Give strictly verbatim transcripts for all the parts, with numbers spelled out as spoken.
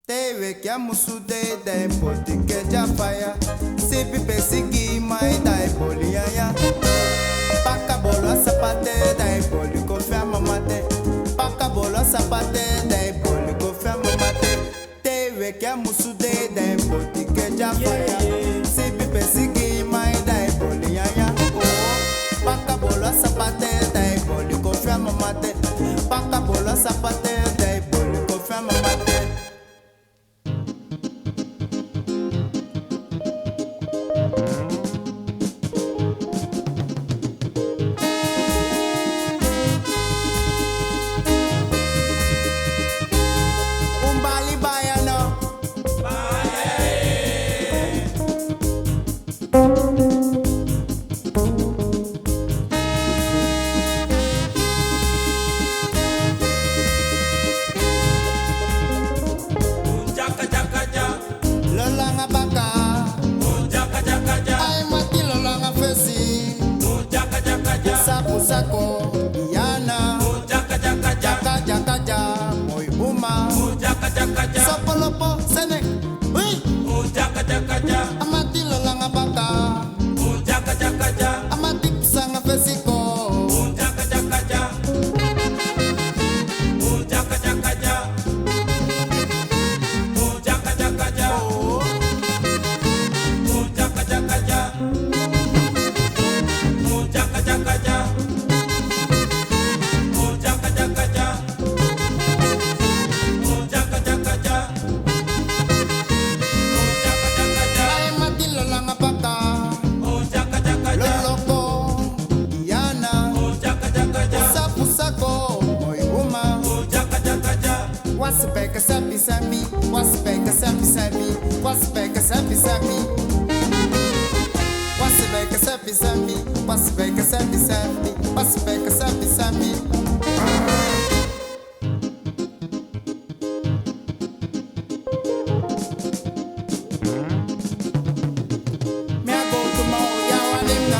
Te yu weki a musu de, dan yu poti keti a faya. Sibi pesi gi man, dan yu boli nyanyan. Paka bolo a sapa te, dan yu boli kofi a mama te. Paka bolo a sapa te, dan yu boli kofi a mama te. Te yu weki a musu de, dan yu poti keti a faya. Sibi pesi gi man, dan yu boli nyanyan. Oh, paka bolo a sapa te, dan yu boli kofi a mama te. Paka bolo a sapa te, dan yu boli kofi a mama te. Un bali baya no. Lo langa baka. Ai mati lo langa fesi. Sapu sako yana. Jaka jaka ja, moi uma. Sopolopo sene. Ui. A mati lo langa baka. A mati sanga fesi ko. Ai mati lo langa baka. Lo loko yana. Sapu sako moi uma. Wasi beke sapi sapi, wasi beke sapi sapi, wasi beke sapi sapi. Wasi beke sapi sapi, wasi beke sapi sapi, wasi beke sapi sapi. Mi a go to my yawa dem na.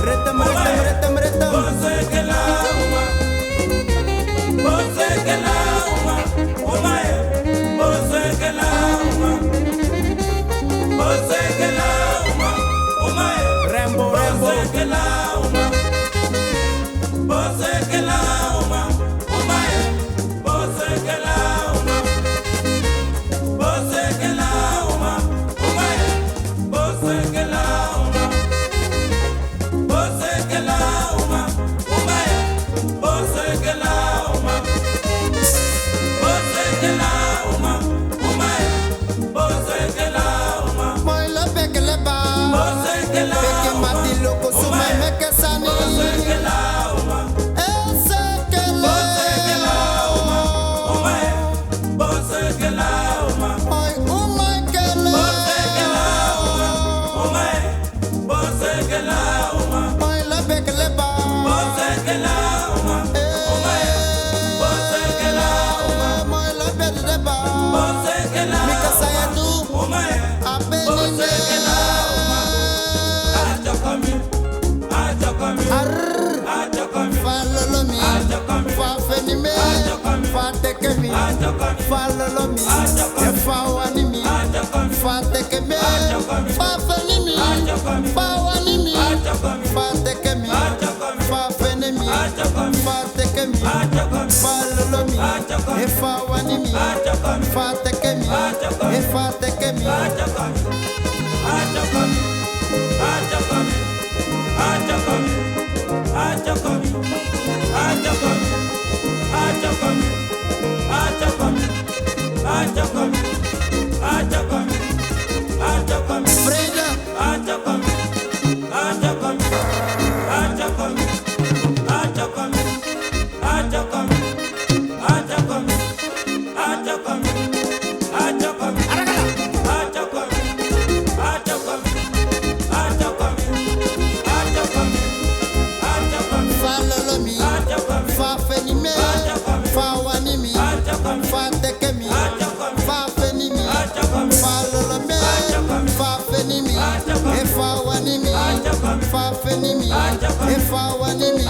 Ritme, ritme, ritme, ritme. Rainbow, rainbow. Moi lo bekele ba. Beke mati loko suma meke sani. Esekele. Oi, uma kele. Oi, lo bekele ba. Eh, moi lo bekele ba. Mi kasa ya tu. Abenine. Arr. Fa lolo mi. Fa feni mi. Fa teke mi. Fa lolo mi. Fa wani mi. Fa teke mi. Fa feni mi. Fa wani mi. Fa teke mi. Fa feni mi. Fa teke mi. Fa lolo mi. Fa wani mi. Fa teke mi. Fa teke mi. Freda. Fa lolo mi, fa feni mi, fa wani mi, fa teke mi, fa feni mi, fa lolo mi, fa feni mi, e fa wani mi, fa feni mi, e fa wani mi.